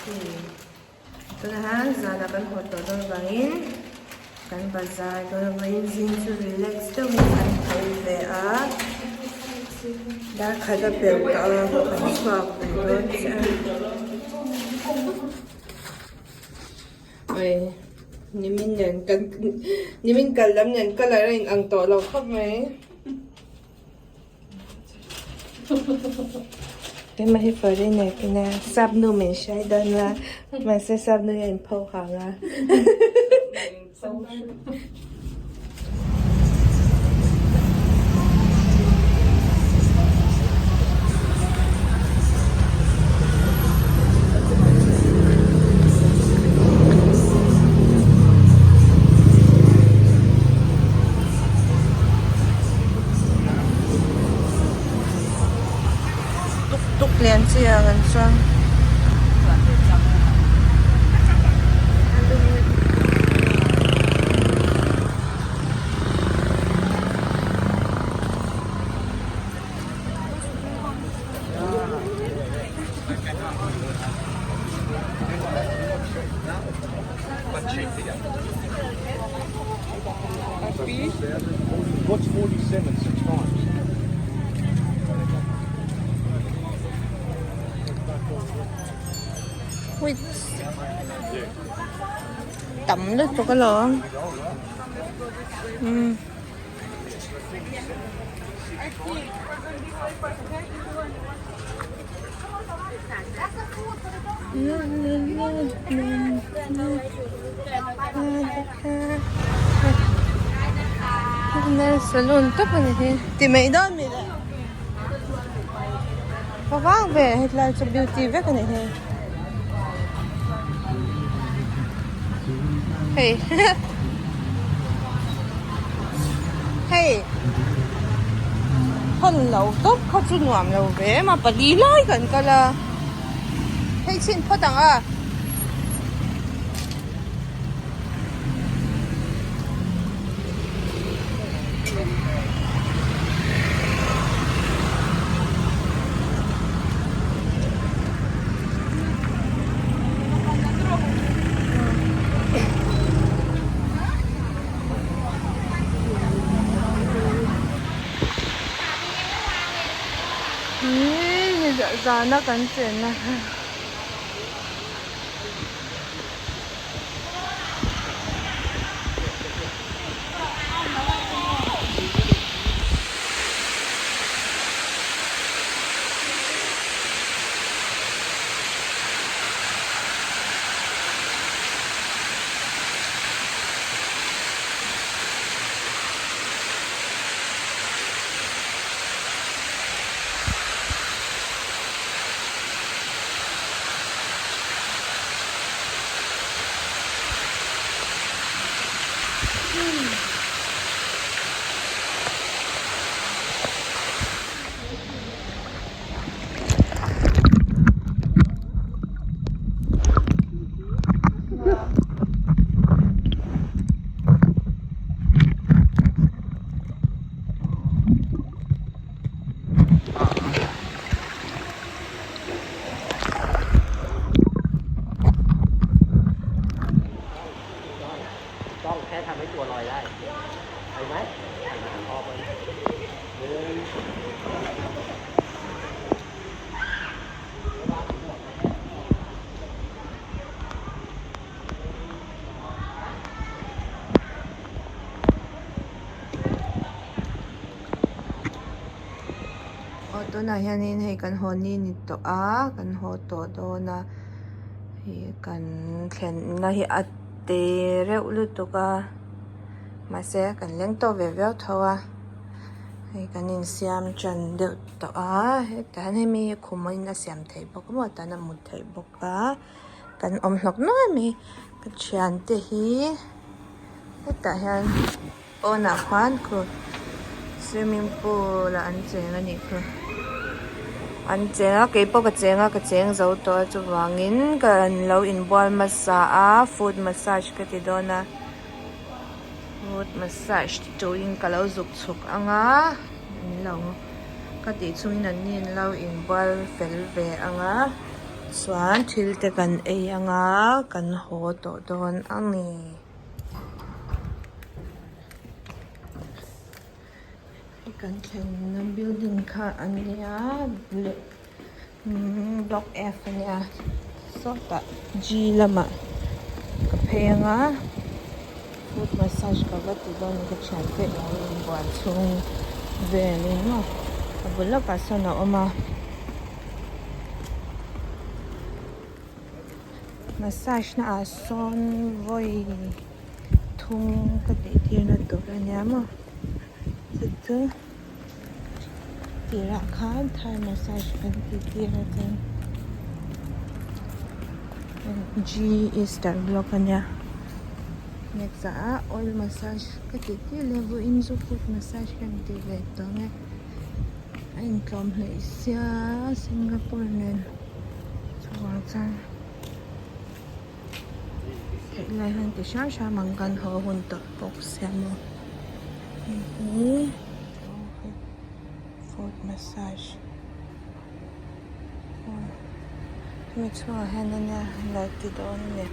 Tunah hian zanah kan haw tawh dawn vangin kan bazar dawn avangin zing chu relax deuhin kan tho ve a dar khat a pel tawh a kan chhuak ve dawn chiah a oi nimin nen kan nimin kal lam nen colour a in ang tawh lo khawp mai. Keimah hi foreigner ka nia sap nu min hrai dawn la mahse sap nu hi a inpho hang a. Tuk tuk lian chi ang an chuang. Tam lutuk alawm umm. Saloon tak a ni hi ti mai dawn mi le va vang ve hetlai chu beauty vek a ni hi hei hei hawn lo tawp kha chu nuam lo ve em a pali lai kan kal a hei chhin phawt ang a. Zana kan chenna. Aw tunah hianin hei kan haw ni ni tawh a kan haw tawh dawn a ih kan thlenna hi a te reuh lutuk a mahse kan leng tawk ve viau tho a hei kan insiam tan deuh tawh a hetah hian hemi hi khum in a siam theih bawk a maw tan a mut theih bawk a kan awm hnawk nuai mai ka thiante hi hetah hian pawnah khuan khu swimming pool ah an cheng a nih khu an cheng a keipawh ka cheng a ka cheng zo tawh a chuvangin kan lo inbual hmasa a foot massage ka ti dawn a foot massage ti turin ka lo zuk chhuk ang a an lo ka tih chhungin an ni an lo inbual fel ve ang a. Chuan thil te kan ei anga kan haw tawh dawn a ni. Hei kan thlenna building kha a nia block F a nia sawtah G lamah ka phei anga foot massage ka va ti dawn ka thiante lo inbual chhung velin maw a bul lawkah sawn a awm a. Massage na ah sawn vawi thum ka tih tir na tur a nia maw chu chu tirah khan thai massage kan tih tir a chuan G easter block a nia next ah oil massage ka tih tir leh vawiin chu foot massage kan ti ve tawh ang e. A intlawm hleih sia Singapore nen chuvang chuan theih lai hian ti hram hram ang kan haw hun tawh bawk sia maw hei hi foot massage hemi chhungah hian ania lo ti dawn a ni.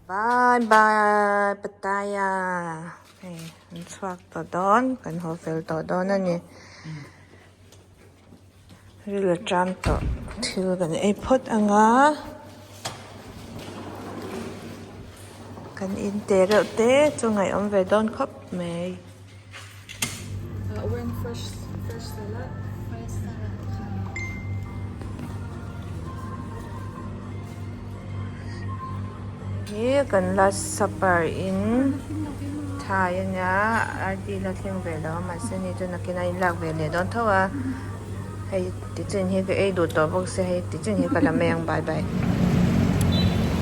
Bye bye Pattaya hei an chhuak tawh dawn kan haw fel tawh dawn a ni ril a ṭam tawh thil kan ei phawt ang a kan in te reuh te chu ngaihawm ve dawn khawp mai. Hi kan last supper in thai a nia RD la thleng ve lo a mahse ni chu nakin a inlak ve leh dawn tho a hei tichin hi ka ei duh tawh bawk sia hei tichin hi ka la mai ang bye bye.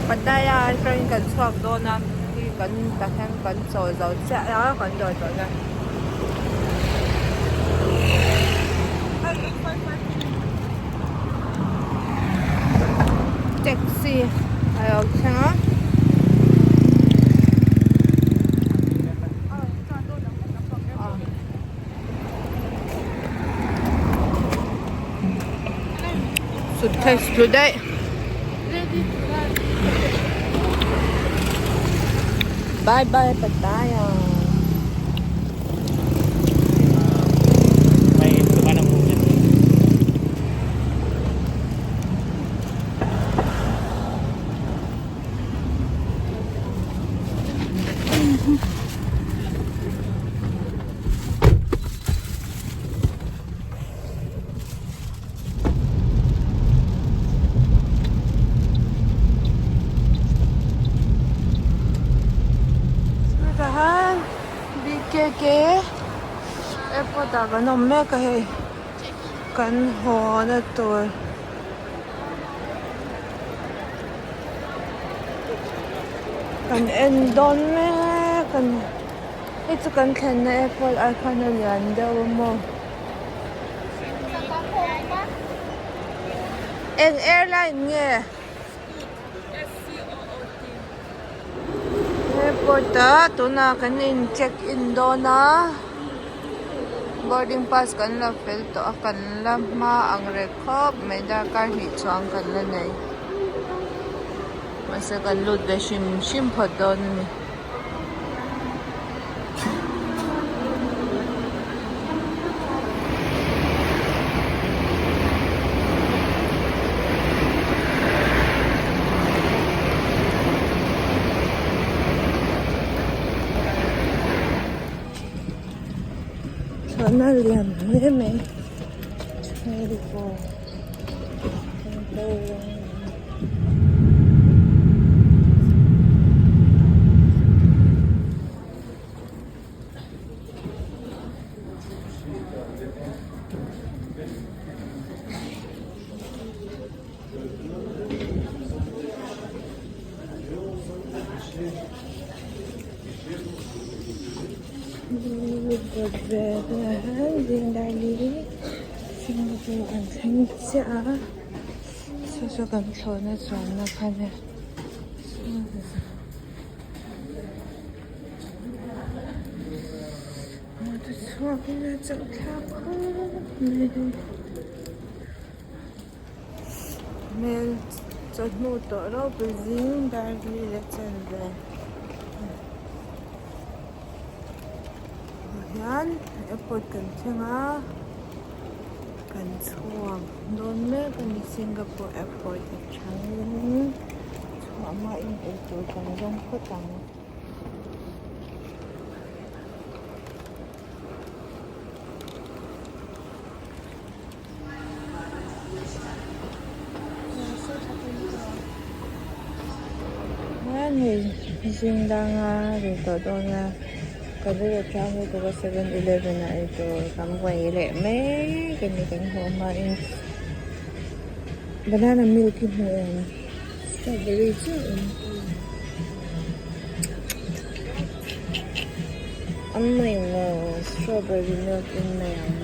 Pattaya atangin kan chhuak dawn a hi kan tah hian kan chaw zo chiah a kan dawr tawh na. Taxi a lo thleng a. Suitcase tlu daih. Bye bye Pattaya. Chutah BKK airport ah kan awm mek a hei kan haw na tur. Kan en dawn mek a ni hei chu kan thlenna airport ai khan a lian deuh a maw eng airline nge airport ah tunah kan in check in dawn a boarding pass kan la fel tawh a kan la hma ang reng khawp mai darkar hnih chuang kan la nei mahse kan lut ve hrim hrim phawt dawn a ni. Chhuahna lian hle mai Singapore kan thleng chiah a saw saw kan thlawhna chuanna kha ania. Motor chhung. Chhuak in a chauh thlak khawp mai. Hmel chawhnu tawh ropui zing dar li leh chen ve ah hian airport kan thleng a kan chhuak dawn mek a ni Singapore airport atangin chhuah hmain eitur kan zawng phawt ang. Hei zing danga ri tawh dawn a ka rilru chang lutuk a 7-eleven ah eitur kan buai leh mek a ni kan haw hmain banana milk hi hmuh em strawberry chiah a awm a mai lo strawberry milk in mai ang.